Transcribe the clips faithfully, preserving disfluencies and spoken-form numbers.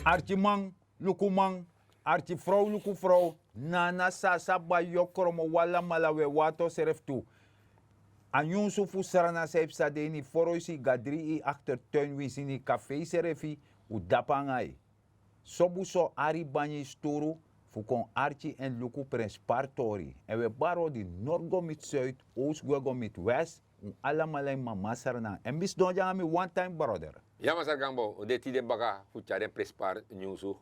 Arkiman, lukuman, arkifrow, lukufrow, nana, sasa, bai, yokro, mo, wan lamala, un e wati unsrefi tu. A nyunsu fu Sranan san e psa de ini foroisi, gadri, ini aktertuin, winsi ini kafei srefi, un dapu nanga yu. Sobuso Ari Banyi sturu fu kon arki èn luku Prenspari tori. Èn un e bari odi, nord go miti suid, oos gwe go miti west, un alamala ini mama Sranan. Èn mi sidon dya nanga mi one time brother. Ya, Masra Gambo, un de tide baka fu tyari den Prenspari nyunsu.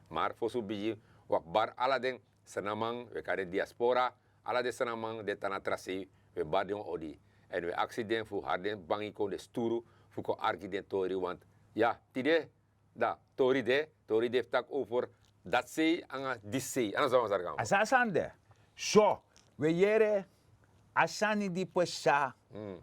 Ma fosi un bigin, un wani bari ala den Srananman, un e kari den diaspora, ala den Srananman di e tan na tra sei, un e bari den wan odi. Èn un e aksi den fu hari den bangi kon, den sturu fu kon arki den tori, want ya, tide, dan tori de, tori de fu taki over dati sei nanga disi sei. A no so, Masra Gambo? A so a sani de. So, un e yere a sani di psa. Mm.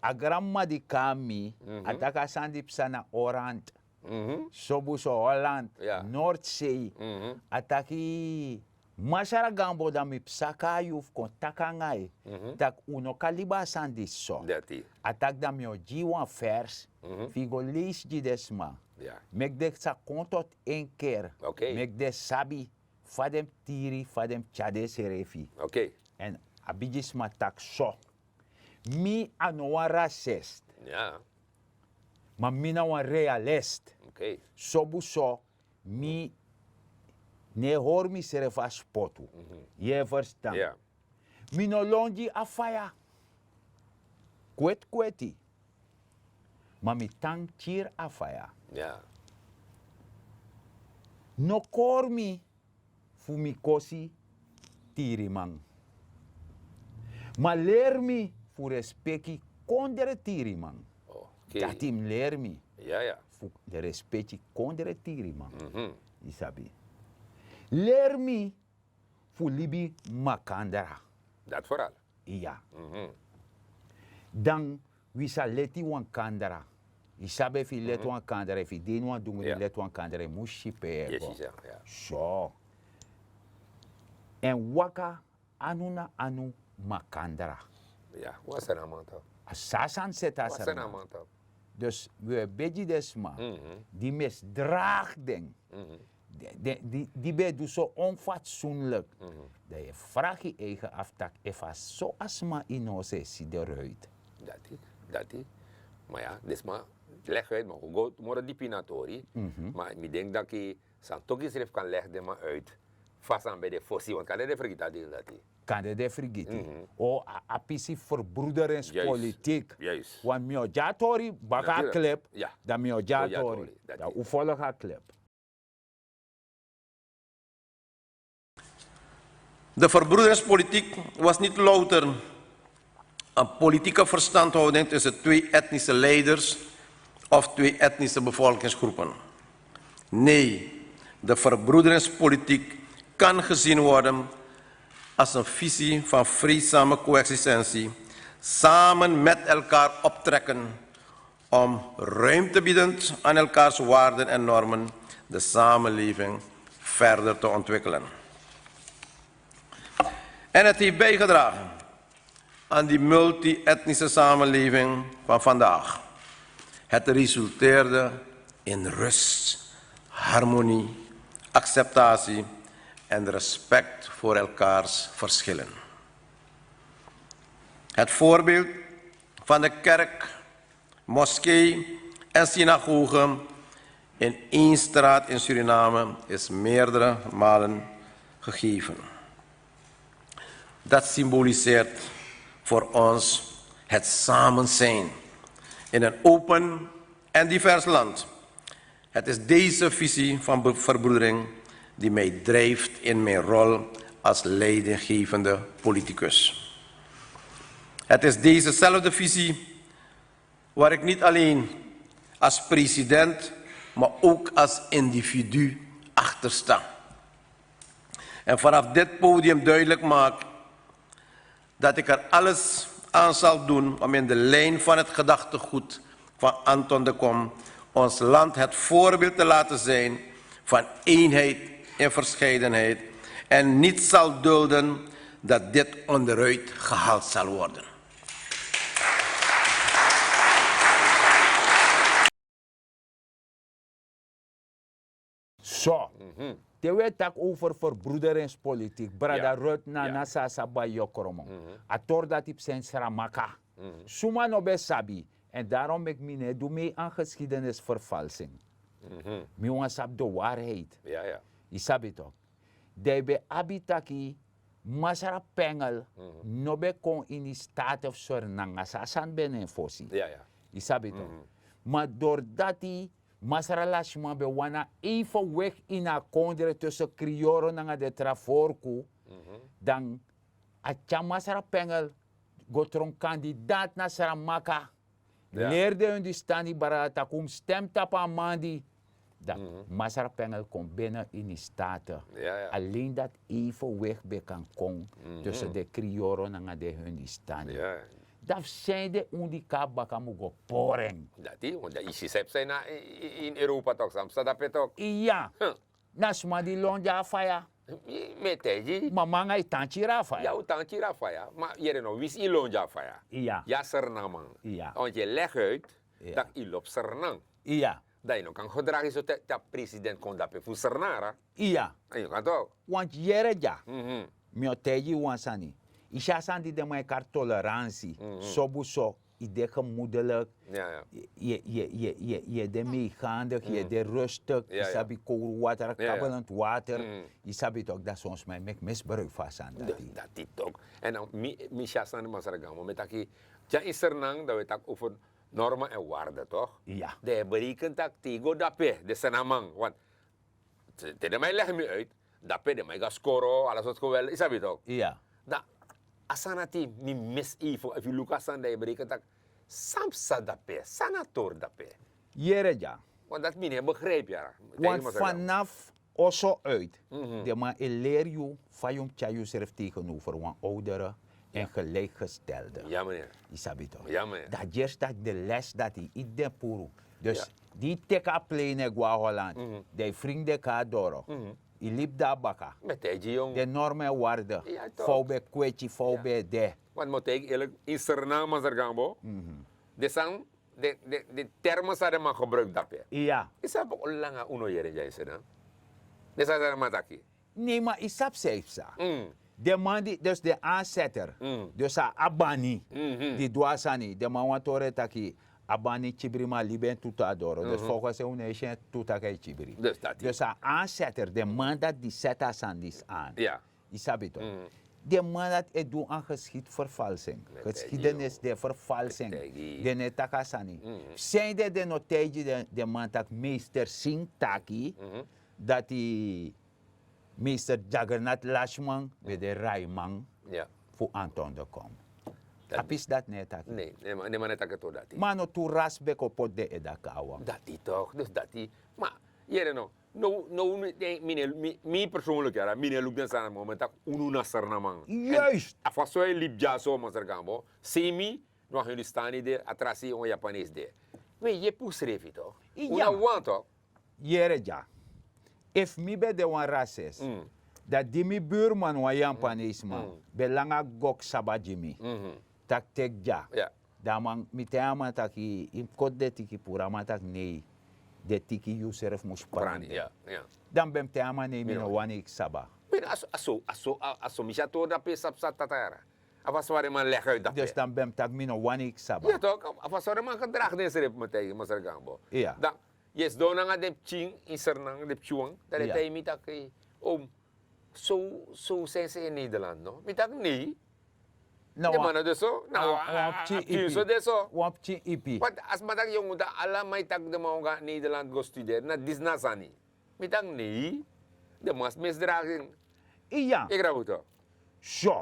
A granmama di kon na mi, mhm, a taki a sani di psa na Oranje. Mhm. Sobuso Holland, ya, Noordzee. Mhm. A taki, Masra Gambo, dan mi psa kon na yu fu kon taki nanga yu. Mhm. Tak' un no kan libi a sani disi so. Dati. A taki dan mi o gi yu wan vers, mhm, fu yu go leisi gi den sma. Ya. Meki den sa kon tot één keer. Oké. Meki den sabi fa den mus tiri, fa den mus tyari densrefi. Oké. Èn a bigisma taki so. Mi a no wan racist. Ya. Ma mi na wan realist. Oké. Sobuso, mi no e hori misrefi a spotu. Mhm. Yu e ferstan? Ya. Mi no lon gi a faya. Kweti kweti. Ma mi tan kiri a faya. Ya. No kori mi fu mi kosi tiriman. Ma leri mi fu respeki kondre tiriman. Oké. Dati mus leri mi. Ya, ya. Fu respeki kondre tiriman. Mhm. Yu sabi. Leri mi fu libi makandra. Dati vooral. Iya. Mhm. Dan wi sa leti wan kandra. Yu sabi, efu yu leti, mhm, wan kandra, efu yu de ini wan dungu, ya, yu leti wan kandra, yu mus si pe yu e go. Yes, ya, ya. So. Èn waka anu na anu makandra. Ya, wan Sranan man tapu. A so a sani seti a Sranan man tapu. Dus wi e begi den sma, mhm, di misdraag den, mhm, di, di, di, di ben e du so onfatsoenlijk. Mhm. Dan yu e fragi yu eigen afu taki efu a so a sma ini yu sa e si eruit. Dati, dati. Ma ya, den sma leg uit, ma un go moro dipi na tori. Mhm. Ma mi denki taki san toki srefi kan leg den man uit fa san ben de fosi, want kande den fergiti a deel dati. Kande den fergiti. Mhm. O, a, a pisi verbroederingspolitiek. Juist. Juist. Want mi o gi a tori baka a, natuurlijk, clip, ya, dan mi o gi a tori. Dati. Dan un folg a clip. De verbroederingspolitiek was niet louter een politieke verstandhouding tussen twee etnische leiders of twee etnische bevolkingsgroepen. Nee, de verbroederingspolitiek kan gezien worden als een visie van vreedzame coexistentie, samen met elkaar optrekken om ruimte biedend aan elkaars waarden en normen de samenleving verder te ontwikkelen. En het heeft bijgedragen aan die multi-etnische samenleving van vandaag. Het resulteerde in rust, harmonie, acceptatie en respect voor elkaars verschillen. Het voorbeeld van de kerk, moskee en synagoge in één straat in Suriname is meerdere malen gegeven. Dat symboliseert voor ons het samen zijn in een open en divers land. Het is deze visie van be-, verbroedering die mij drijft in mijn rol als leidinggevende politicus. Het is dezezelfde visie waar ik niet alleen als president, maar ook als individu achter sta. En vanaf dit podium duidelijk maak dat ik er alles aan zal doen om in de lijn van het gedachtegoed van Anton de Kom ons land het voorbeeld te laten zijn van eenheid in verscheidenheid en niet zal dulden dat dit onderuit gehaald zal worden. So, te wi e taki over verbroederingspolitik, brada Ruth, na na so a sa bai yokromo. A tori dati psa en sramaka. Suma no ben sabi. En darom meki mi no e du mei an geschiedenisvervalsing. Mi wani sabi de waarheid. Yu sabi tok. Dan yu ben abi taki masra Pengel no ben kon ini state fu Sranan, a so a sani ben na en fosi. Yu sabi tok. Ma dori dati masra Lasiman ben wani a evenwicht ini a kondre tussen Kriyoro nanga den tra vorku, dan a tyari masra Pengel go tron kandidaat na Sramaka. Leri den Hindustani brada taki un mus stem tapu a man di. Dan masra Pengel kon bini ini state. Alleen dati evenwicht ben kan kon tussen den Kriyoro nanga den Hindustani. Dan fu san ede un di kon na baka mu go pori en? Dati, want dan yu si san e psa ini Europa tok, san psa dape tok. Iya. Na sma di lon gi a faya. Mi e taigi yu. Ma mi nanga yu tan kiri a faya. Ya, un tan kiri a faya. Ma yere no, winsi yu lon gi a faya, yu a Sranan man. Want yu e leg uit tak' yu lobi Sranan. Dan yu no kan gedragi so te a president kon dape fu Sranan. Iya. Yu no kan tok. Want yere dya, mi o taigi yu wan sani. Yu si a sani di den man e kari toleransi, sobu so, yu de gemoedelijk, yu e de meegaandig, yu e de rustig, yu sabi kowru water, kabbelend water. Yu sabi tok, dan son sma e meki misbruik fu a sani dati. Dati tok. En dan mi si a sani, masra Gambo, mi e taki, dya in Sranan dan wi e taki over normen en waarden tok. Dan yu e bereken tak' te yu go dape, den Sranan man, want te den man e leg mi uit, dape den man e go na skoro, ala sortu geweld, yu sabi tok. Dan a sani dati mi mis even, efu yu luku a sani dan yu e bereken tak' san psa dape, san na tori dape. Yere dya. Want dati mi no e begrijpi, yara. Want vanaf oso uit, den man e leri yu fa yu mus tyari yusrefi tegenover wan oudere en gelijkgestelde. Yu sabi tok. Dan dya e start de les dati yu iti den puru. Dus di yu teki a plane e go na Holland, dan yu fringi den kon na doro, yu libi de na baka. Den normen en waarden, fa un ben kweti, fa un ben de. Want mi o taigi yu eerlijk, in Sranan, masra Gambo, den sani, den termen san den man gebruik dape. Iya. Yu sabi fu langa un no yere dya in Sranan den sani san den man taki. Nee, ma yu sabi san yu psa. Den man di, dus den aanzetter, dus a abani di du a sani, den man wani tori en taki abani kibri, ma a libi en tutu na doro. Dus volgens en un no e si en tu taki a e kibri. Dus a aanzetter, den man dati di seti a sani disi aan. Yu sabi tok. Den man dati e du a geschiedenisvervalsing. Geschiedenis, den vervalsing. Den no e taki a sani. Fu san ede den no taigi den man tak' meester Singh taki dati meester Jagannath Lashman ben de raiman fu Anton de Kom. A pisi dati no e taki. Nee, nee, ma no e taki tu dati. Ma no tu ras ben kon poti den ede na kawan. Dati tok, dus dati. Ma yere no, no, no, mi, mi, mi persoonlijk, yara, mi no e luku den sani na moment tak' unu na Sranan man. Juist. A fa so e libi dya so, masra Gambo, sei mi, no, a Hindustani de, a tra sei wan Japanes de. We, yu e puru srefi tok. Unu na wan tok. Yere dya. Efu mi ben de wan rasis, dan di mi buurman, wan Japanesman, ben langa gok saba gi mi, taki teki dya. Dan a man, mi taigi a man taki yu mus koti den tiki puru, a man taki nei, den tiki yusrefi mus prani. Dan mi ben mus taigi a man nei, mi no wani yu saba. Pero a so, a so, a so, a so mi si a tori dape, sabi san tata, yara. A fa swareman leg uit dape. Dus dan mi ben mus taki mi no wani yu saba. Ya tok, a fa swareman gedrag densrefi, mi taigi masra Gambo. Dan yu e sidon nanga den pikin in Sranan, den pikin wan, dan den e taigi mi taki, oom, so, so un sensi in Nederland, no? Mi taki nei. Na den man no de so, na wan, wan pikin ipi. Wan pikin ipi. Want a sma taki yongu, dan ala man e taki den man o go na Nederland go studeri, na disi na a sani. Mi taki nei, den man misdragi en. Iya. Yu e grabu tok. So,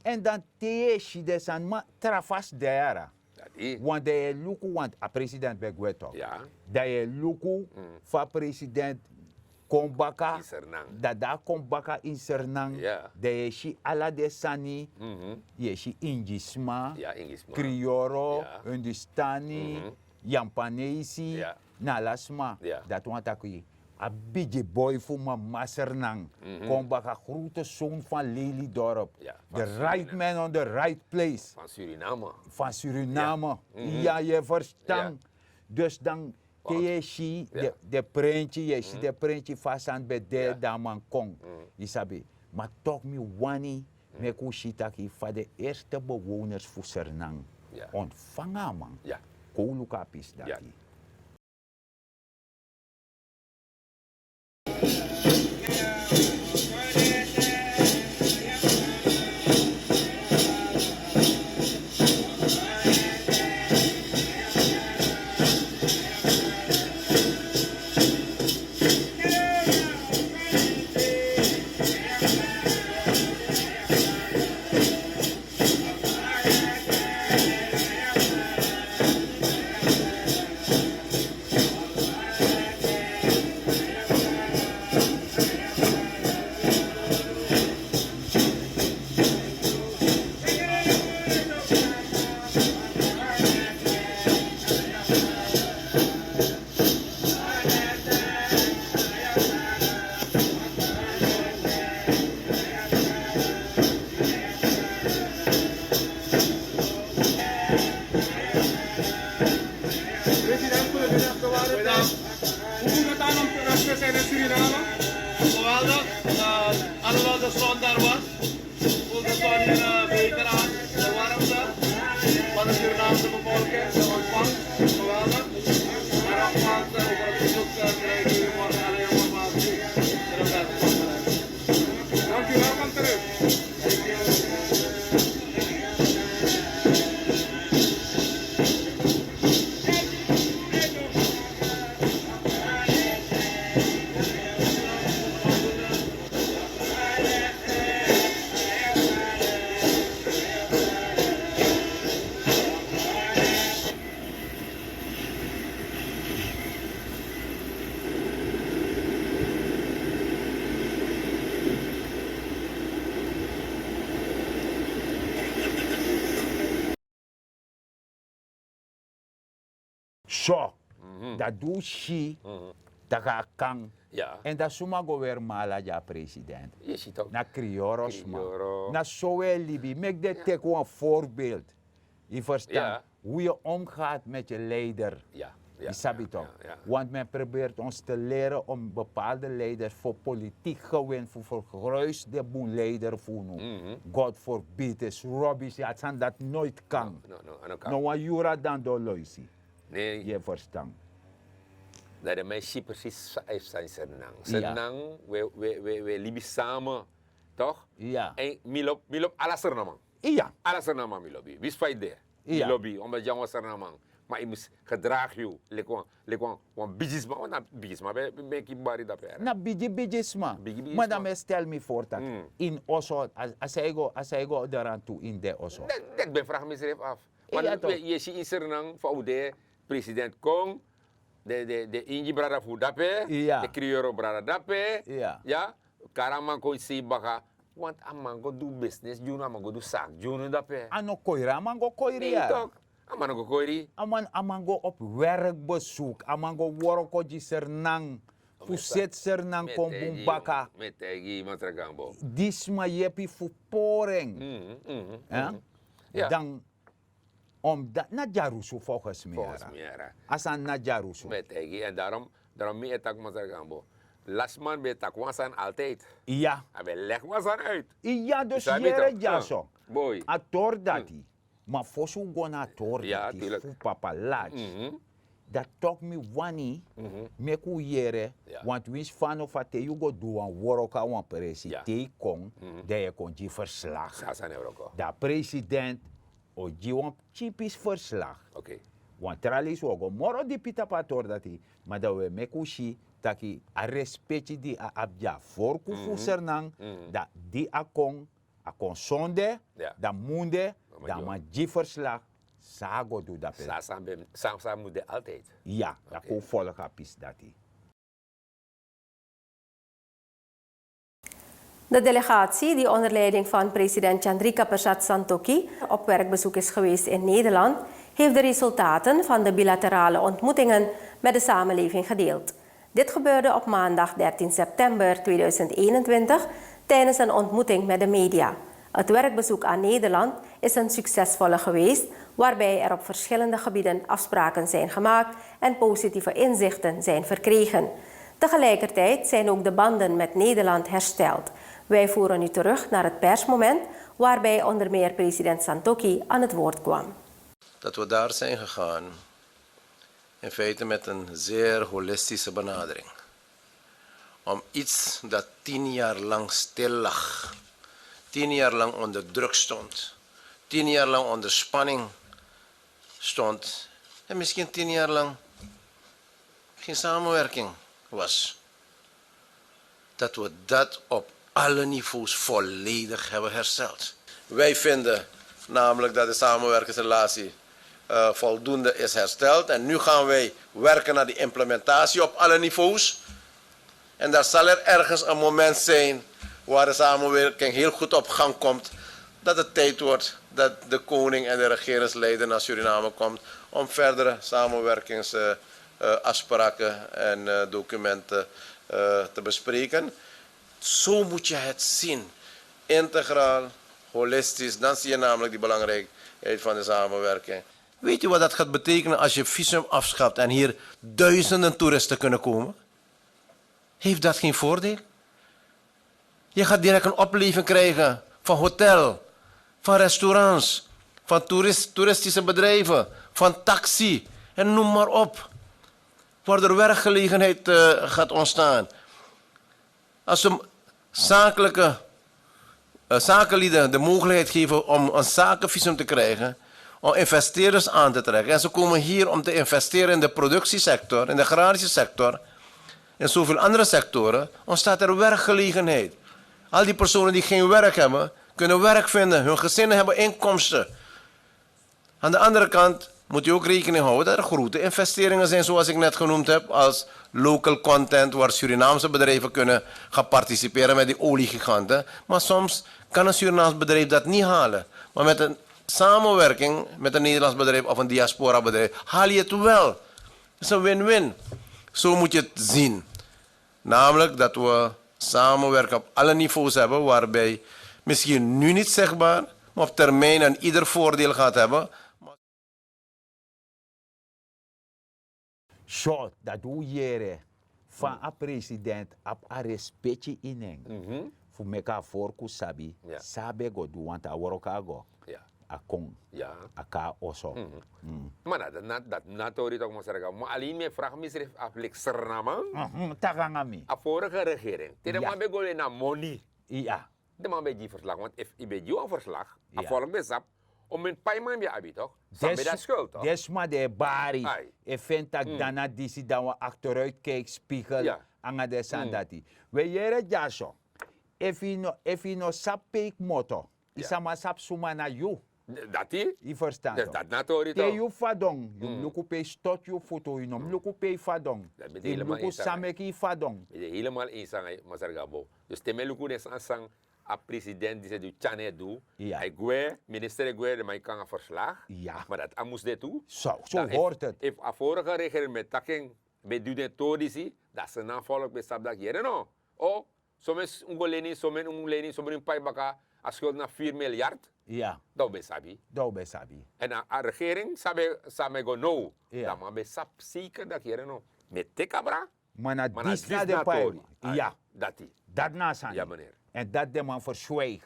èn dan te yu e si den sani, ma tra fasi de, yara. Dati. Want dan yu e luku, want a president ben gwe tok. Ya. Dan yu e luku fa a president kon baka. In Sranan. Dan, dan a kon baka in Sranan. Ya. Dan yu e si ala den sani. Mhm. Yu e si Ingisma, ya, Ingisma, Kriyoro, ya, Hindustani, mhm, Yampanesi, ya, na ala sma. Ya. Dati wani taki a bigi boi fu Mama Sranan, mhm, kon baka, grote zoon van Lelydorp. Ya, van Suriname. The right man on the right place. Van Suriname. Van Suriname. Ya. Mhm. Ya, yu e ferstan. Ya. Dus dan, te yu e si den prentyi, yu e si den prentyi fa a sani ben de, dan a man kon. Yu sabi. Ma tok' mi wani meki un si taki fa den eerste bewoners fu Sranan ontfanga a man. Kon un luku a pisi dati. President, goedenmiddag, waarde. Hoe voelt het aan om terug te zijn in Suriname? Geweldig. Eh, alhoewel de zon daar was, voelt de zon hier, eh, beter aan. De warmte van de Surinaamse bevolking, de ontvangst, geweldig. En nogmaals, eh, over het bezoek, eh, krijgen jullie morgen alle informatie. Dank u, welkom terug. So, dan di un si tak' a kan. Èn dan suma go weri mala gi a president? Na krioro sma. Na so un e libi. Meki den teki wan voorbeeld. Yu ferstan? Hoe je omgaat met je leider. Yu sabi tok? Want men probeert ons te leren om bepaalde leiders voor politiek gewin, voor vergruis de bun leider fu unu. God forbid, is rubbish. Yu a san dat nooit kan. No wan yura dan do loisi. Yu e ferstan? Dan de man si precies san yu sani Sranan. Sranan, we, we, we, we libi samen, toch? En mi lobi, mi lobi ala Srananman. Ala Srananman mi lobi. Winsi fa yu de. Mi lobi, omdat yu na wan Srananman. Ma yu mus gedraag yu leki wan, leki wan, wan bigisma, want na bigisma ben, ben meki bari dape. Na bigi bigisma. Ma dan mi e stel mi voor taki ini oso, a, a san yu go, a san yu go darantu ini den oso. Dati ben vraag misrefi af. Want yu e si ini Sranan fa un de, president kon, den, den, den Ingi brada fu dape, den Krioro brada dape. Ya, kari a man kon sei baka, want a man go du business gi unu, a man go du saki gi unu dape. A no koiri a man go koiri ya. A man no go koiri. A man, a man go op werkbezoek, a man go wroko gi Sranan. Fu seti Sranan kon bun baka. Mi e taigi yu, Masra Gambo. Di sma yepi fu pori en. Dan, omdat na dyarusu volgens mi yara. A sani na dyarusu. Mi e taigi yu, en daarom, daarom mi e taki, Masra Gambo. Lasi man ben e taki wan sani altijd. Ya. A ben e legi wan sani uit. Ya, dus yere dyaso. A tori dati. Ma fosi un go na a tori dati fu papa Lats, dan tok' mi wani meki un yere, want winsi fa no fa te yu go du wan wroko na wan presi, te yu kon, dan yu e kon gi verslag. Dan a president o gi wan pikin pisi verslag. Wan tra leisi un o go moro dipi tapu a tori dati, ma dan un e meki un si taki a respeki di a abi gi a vorku fu Sranan, dan di a kon, a kon sonde, dan munde, dan a man gi verslag san a go du dape. San, san ben, san, san mus de altijd. Ya, dan kon un folg a pisi dati. De delegatie, die onder leiding van president Chandrika Persat Santokhi op werkbezoek is geweest in Nederland, heeft de resultaten van de bilaterale ontmoetingen met de samenleving gedeeld. Dit gebeurde op maandag dertien september tweeduizend eenentwintig tijdens een ontmoeting met de media. Het werkbezoek aan Nederland is een succesvolle geweest, waarbij er op verschillende gebieden afspraken zijn gemaakt en positieve inzichten zijn verkregen. Tegelijkertijd zijn ook de banden met Nederland hersteld. Wij voeren u terug naar het persmoment waarbij onder meer president Santokhi aan het woord kwam. Dat we daar zijn gegaan, in feite met een zeer holistische benadering. Om iets dat tien jaar lang stil lag, tien jaar lang onder druk stond, tien jaar lang onder spanning stond en misschien tien jaar lang geen samenwerking was, dat we dat op alle niveaus volledig hebben hersteld. Wij vinden namelijk dat de samenwerkingsrelatie eh, voldoende is hersteld. En nu gaan wij werken naar die implementatie op alle niveaus. En daar zal er ergens een moment zijn waar de samenwerking heel goed op gang komt, dat het tijd wordt dat de koning en de regeringsleider naar Suriname komt om verdere samenwerkingsafspraken en eh, documenten eh, te bespreken. Zo moet je het zien. Integraal, holistisch. Dan zie je namelijk die belangrijkheid van de samenwerking. Weet u wat dat gaat betekenen als je visum afschaft en hier duizenden toeristen kunnen komen? Heeft dat geen voordeel? Je gaat direct een opleving krijgen van hotel, van restaurants, van toerist, toeristische bedrijven, van taxi en noem maar op. Waardoor werkgelegenheid eh, gaat ontstaan. Als we zakelijke, eh, zakenlieden de mogelijkheid geven om een zakenvisum te krijgen, om investeerders aan te trekken. En ze komen hier om te investeren in de productiesector, in de agrarische sector, in zoveel andere sectoren, ontstaat er werkgelegenheid. Al die personen die geen werk hebben, kunnen werk vinden. Hun gezinnen hebben inkomsten. Aan de andere kant moet u ook rekening houden dat er grote investeringen zijn, zoals ik net genoemd heb, als local content, waar Surinaamse bedrijven kunnen gaan participeren met die oliegiganten. Maar soms kan een Surinaams bedrijf dat niet halen. Maar met een samenwerking met een Nederlands bedrijf of een diaspora bedrijf haal je het wel. Het is een win-win. Zo moet je het zien. Namelijk dat we samenwerken op alle niveaus hebben, waarbij misschien nu niet zichtbaar, maar op termijn een ieder voordeel gaat hebben. So dati un yere fa a president abi a respeki ini en fu meki a vorku sabi san a ben go du, want a wroko a go, a kon, a kon na oso. Ma dati na tori tok masraga, ma alin mi e fragi misrefi a flik srnaman. Taki nanga mi. A vorige regering te den man ben go leni a moni, den man ben gi yu verslag, want efu yu ben gi wan verslag, a volk ben sabi. O men paiman ben abi tok, san ben de a skuld tok. Den sma di e bari e feni tak' dan na disi dan wan akteruitkijkspigel nanga den sani dati. We yere dyaso, efu yu no sabi pe yu kmoto, yu sama sabi suma na yu. Dati yu ferstan tok. Te yu fadon yu mus luku pe yu stot yu futu, yu no mus luku pe yu fadon. Yu mus luku san meki yu fadon. Mi de helemal en sanga masargabo. Dus te mi e luku den sani san a president disi e du, tyana e du, a e gwe, minister e gwe, den man e kon nanga verslag. Ma dati a mus de tu. So hori yu. Efu a vorige regering ben taki en ben du den tori disi, dan srnaman volk ben sabi daki yere no. O, somen un go leni, somen un mus leni, somen un pai baka, a skuld na vier miljard. Dan un ben sabi. Dan un ben sabi. Èn a regering san ben go now, dan man ben sabi seker daki yere no, mi e teki abra. Ma na disi na den pai. Dati na a sani. Èn dati den man ferswigi.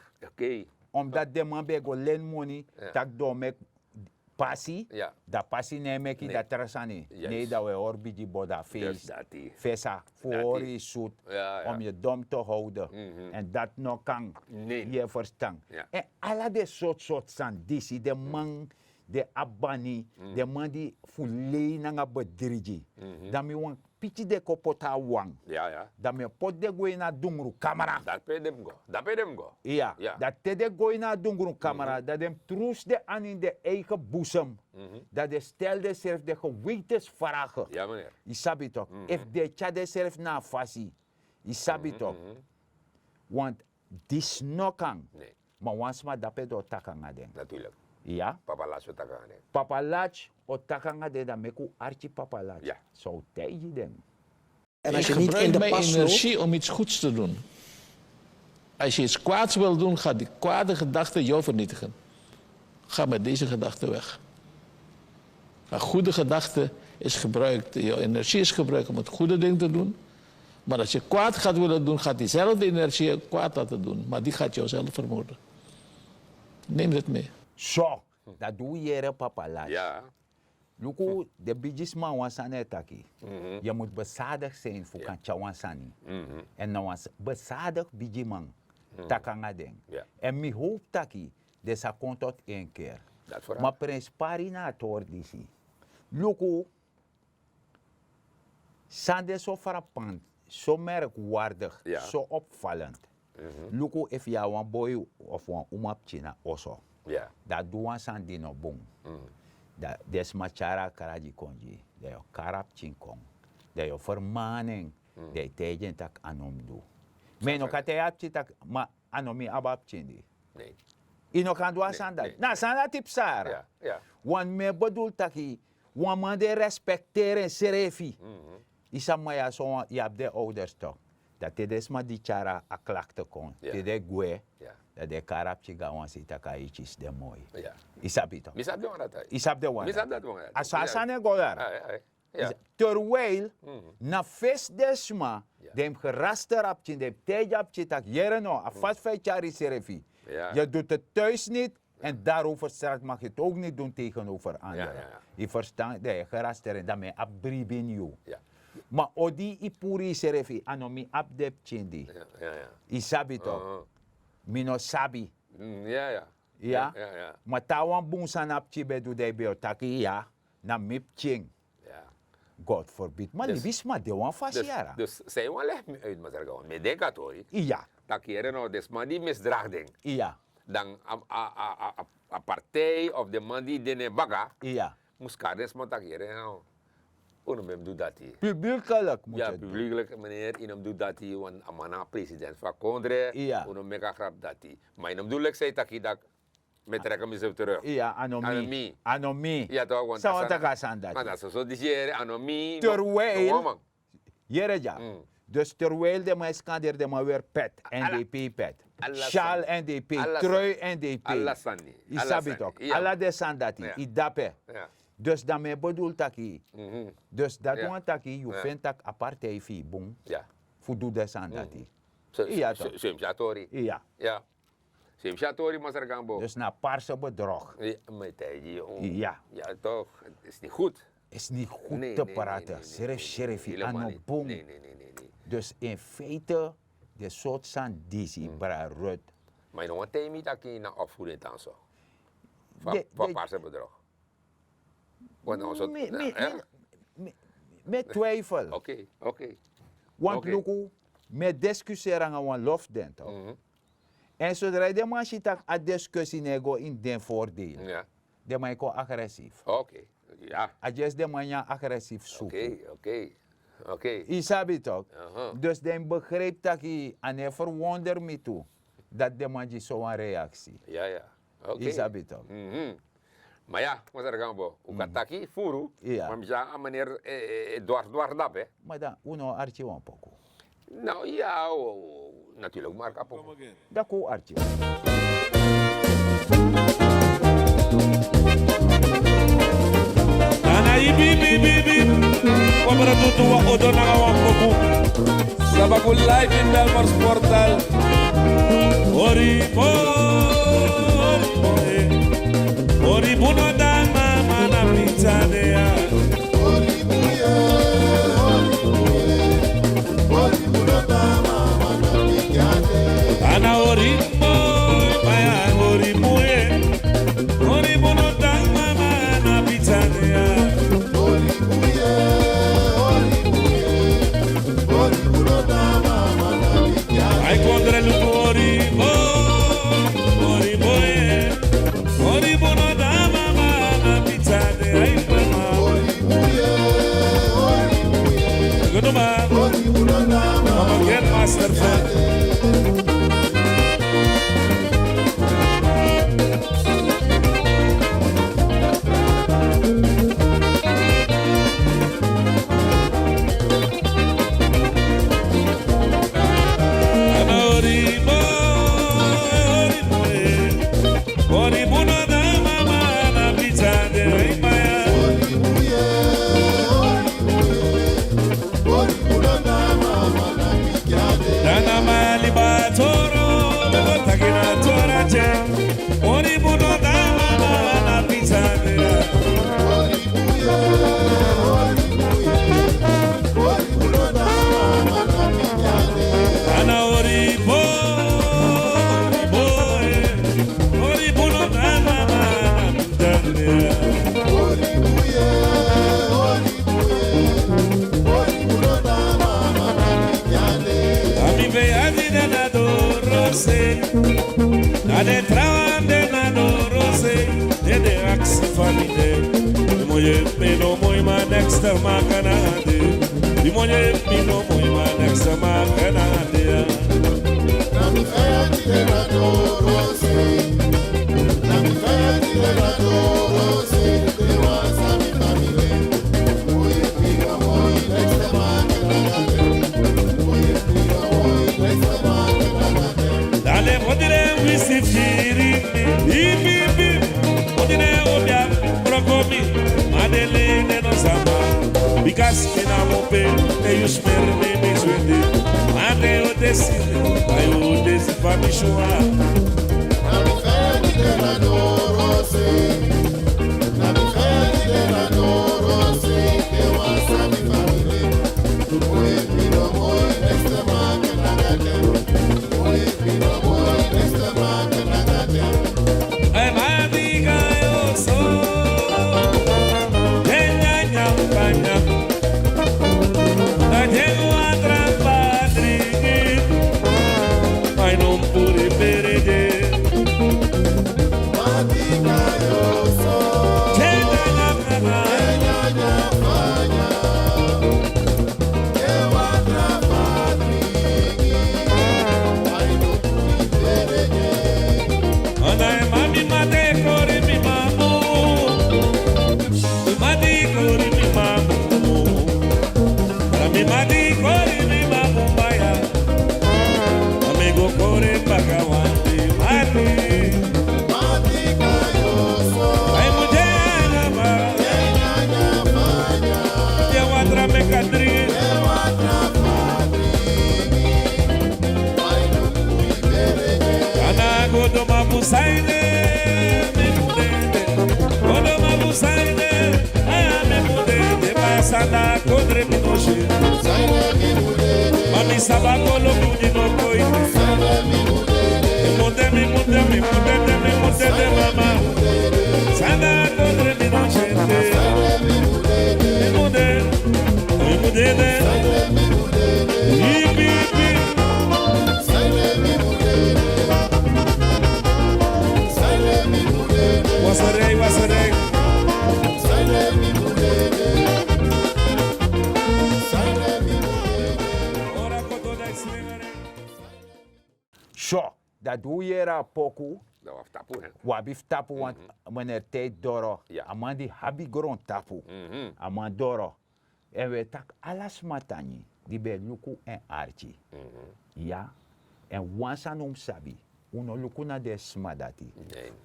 Omdati den man ben e go leni moni, taki den o meki pasi, dan pasi no e meki dati tra sani. Nei, dan un e hori bigi boda fesi, fesa fu hori yu sutu, om yu dom te howden. Èn dati no kan. Yu e ferstan? Èn ala den sortu sortu sani disi den man, den abi bani, den man di fu lei nanga bedrigi. Dan mi wani piki den kon poti a wan. Dan mi e poti den go ini a dungru kamra. Dati pe den mus go. Iya. Dan te den go ini a dungru kamra, dan den mus trusu den anu ini den eigen busem. Dan den stel densrefi den gewetensfrage. Yu sabi tok, efu den e tyari densrefi na a fasi. Yu sabi tok. Want disi no kan. Ma wan sma dape den o taki nanga den. Iya. Papa lati o taki nanga den. Papa lati o taki nanga den, dan meki un arki papa lati. San un taigi den? En als je niet in de pas loopt. Ik gebruik mijn energie om iets goeds te doen. Als je iets kwaads wil doen, gaat die kwade gedachte jou vernietigen. Ga met deze gedachte weg. Een goede gedachte is gebruikt, je energie is gebruikt om het goede ding te doen. Maar als je kwaad gaat willen doen, gaat diezelfde energie je kwaad laten doen. Maar die gaat jouzelf vermoorden. Neem dit mee. So, dat doe yere papa lati. Luku, den bigisma wan sani e taki. Yu mus besadik sen fu kan tyari wan sani. Èn na wan besadik bigiman taki nanga den. Èn mi howpu taki den sa kon tot en ker. Ma prenspari na a tori disi. Luku, san de so frapant, so merkwardig, so opvalend. Luku, efu yu na wan boi of wan umapikin na oso, dan a du wan sani di no bun, dan den sma tyari a kra gi kon gi yu, dan yu o kari a pikin kon, dan yu o fermani en, dan yu taigi en tak' a no mus du. Ma yu no kan taigi a pikin tak' ma a no mi abi a pikin di. Yu no kan du a sani dati. Na a sani dati psa. Wan mi e bedul taki wan man di e respekteri ensrefi. Yu sabi, ma yu abi den ouders tok. Dan te den sma di tyari a klakte kon, te den gwe, dan den e kari a pikin go na wan sei tak' a e kisi den moi. Yu sabi tok. Yu sabi den wan dati. A so a sani e go dati. Terwijl na fesi den sma den mus geraster a pikin, den mus taigi a pikin tak' yere no, a fasi fa yu tyari yusrefi. Yu du te thuis niti. En daarover straks mag je het ook niet doen tegenover anderen. Yu ferstan, dan yu geraster en dan mi abi bribi ini yu. Ma odi yu puru yusrefi, a no mi abi den pikin di. Yu sabi tok. Mi no sabi. Ya. Ma te a wan bun sani a pikin ben du, dan yu ben o taki ya, na mi pikin. God forbid. Ma libisma de wan fasi yara. Dus san yu wani legi mi uit, masra Gowon? Mi e denki a tori. Iya. Tak' yere no, den sma di misdrag den, iya, dan a partij of den man di de na en baka mus kari den sma tak' yere no, un no mus du dati. Publiekelijk mus yu du. Publiekelijk, meneer, yu no mus du dati, want a man na president fu a kondre. Iya. Un no mus meki a grap dati. Ma yu no mus du leki san yu taki, tak' mi e trek mi srefi terug. Iya, a no mi. A no mi. Iya tok, want san wan taki a sani dati. Ma na soso disi yere, a no mi. Terwijl, yere dya. Dus terwijl den man e skandeer, den man weri pet, N D P pet, sjaal N D P, trui N D P. Yu sabi tok, ala den sani dati, yu dape. Dus dan mi e bedul taki, dus dati wani taki yu feni tak' a partij fu yu bun fu du den sani dati. Iya tok. Iya. Same sa tori, masra Gambo. Dus na parse bedrog. Ma yu taigi yu. Iya. Ya toch, het is niet goed. Is niet goed te praten. Srefi, srefi, a no bun. Dus in feite, den sortu sani disi, bra Ruth. Ma yu no wani taigi mi taki na opvoeding tan so. Fa parse bedrog. Mi e twijfel. Oké, oké. Want luku, mi e discussiëri nanga wan lof den tok. En sodra den man si tak' a discussie no e go in den voordeel, den man e kon agressief. A just den man nyan agressief suku. Yu sabi tok. Dus den begrijp taki a no e verwonder mi tu dati den man gi sowan reactie. Yu sabi tok. Ma ya, masra Gambo, un kan taki furu, ma mi si a meneer e dwars dwars dape. Ma dan un no arki wan poku. No, ya, natuurlijk, marka poku. Dan kon un arki. Ana ibi ibi ibi ibi. Wabra tutu wa odo nanga wan poku. Sabaku live in Belfast Portal. Ori bo, ori bo, eh. Ori bo no dan mama na pizza de ya. Ori bo ye, ori bo ye. Ori bo no dan mama na pizza de. Ana ori bo, baya ori bo ye. Ori bo no dan mama na pizza de ya. Ai kondre luku ori bo, Den trawan de na doro sei, den de aksi fa mi de. Di mo yepi mi no moi, ma neks te maka na de. Di mo yepi mi no moi, ma neks te maka na de. Na mi faya di de na doro sei. Na mi faya di de na doro sei. Den wan sabi fa mi de. Di mo yepi mi no moi, ma neks te maka na de. Di mo yepi mi no moi, ma neks te maka na de. Dale, modire wisi firi mi. Ipi, ipi. Modire obia, broko mi. Madele ne no sama. Bika mi na mope, e yu smer mi, mi swete. Mate o desi, ayo desi fa mi shua. Na mi faya di de na doro sei. Na mi faya di de na doro sei. Den wan sabi fa mi de. Di mo yepi mi no moi, ma neks te maka na de. Ana e mami mate kori mi mamu. Mi mati kori mi mamu. Para mi mati kori mi mamu baya. Amigo kori paga wandi mati. Mati kayoso. Ai mudere na ba. Ye watra mekadri. Ye watra padri. Ana godo mamu saide, mi mudede. Godo mamu saide, aya mi mudede. Pasanda kondre mi noshi. Saide mi mudede. Mami saba kolo kudi no koi. Saide mi mudede. Mi mude, mi mude, mi mudede, mi mudede mama. Sanda kondre mi noshi. Saide mi mudede. Mi mude, mi mudede. Saide mi mudede. Ipi, ipi. Wasarei, wasarei. Ora koto na islingere. So, dati un yere a poku. Dan un abi fu tapu, hè? Un abi fu tapu, want meneer Tijd Doro, a man di abi grontapu. A man doro. Èn un e taki ala sma tangi di ben e luku en arki. Ya. Èn wan sani un mus sabi, un no luku na den sma dati.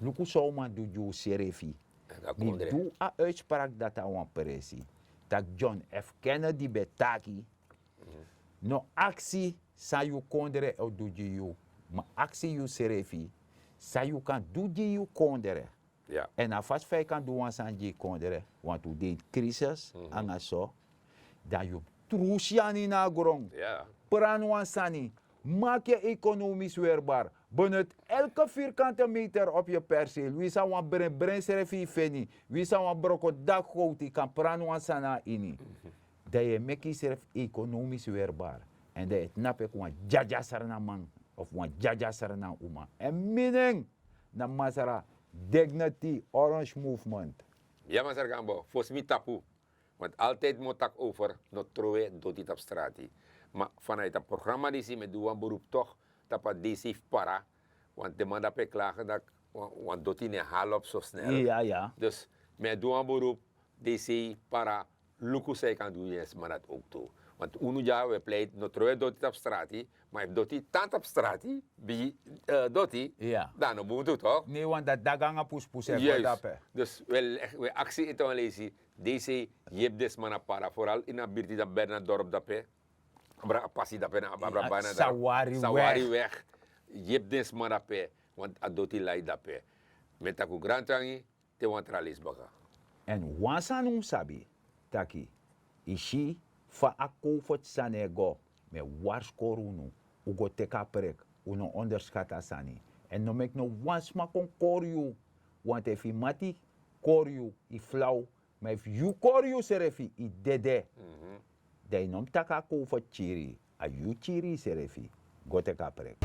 Luku san un man du gi unsrefi. Mi du a uitspraak dati na wan presi, tak' John F Kennedy ben taki: no aksi san yu kondre o du gi yu, ma aksi yusrefi san yu kan du gi yu kondre. Èn a fasi fa yu kan du wan sani gi yu kondre, want un de ini crisis nanga so, dan yu mus trusi yu anu ini a gron. Prani wan sani, maki yu ekonomis werbar. Benut elke vierkante meter op yu perseel. Wi san wan brenbren srefi yu feni, wi san wan broko daki gowtu, yu kan prani wan sani na ini. Dan yu e meki yusrefi ekonomis werbar. Èn dan yu e tnapu enke wan dyadya srnaman of wan dyadya srnan uma. Èn mi nen na Masra Dignity Orange Movement. Ya, Masra Gambo, fosi mi tapu, want altijd mi o taki over no trowe doti tapu strati. Ma vanuit a programma disi mi e du wan beroep toch tapu a DC fu Para, want den man dape e klage dat wan, wan doti no e halen op so snel. Dus mi e du wan beroep, DC Para, luku san yu kan du gi den sma dati ook tu. Want unu dya, we pleit no trowe doti tapu strati, ma efu doti tan tapu strati, bigi, eh, doti, dan a no bun tu, toch? Nee, want dati daga nanga puspusu e go dape. Dus we, we aksi ete wan leisi, DC, yepi den sma na Para, vooral ini a birti dape, Bernadordorp dape, abra a pasi dape na, abra bana dape, Sawariweg. Yepi den sma dape, want a doti lai dape. Mi e taki un grantangi, te wan tra leisi baka. Èn wan sani un mus sabi taki, yu si fa a covid sani e go, mi e warskori unu, un go teki a prek, un no onderskati a sani. Èn no meki no wan sma kon kori yu, want efu yu mati kori yu, yu flaw, ma efu yu kori yusrefi, yu dede. Dan yu no mus taki a covid kiri yu, a yu kiri yusrefi. Go teki a prek.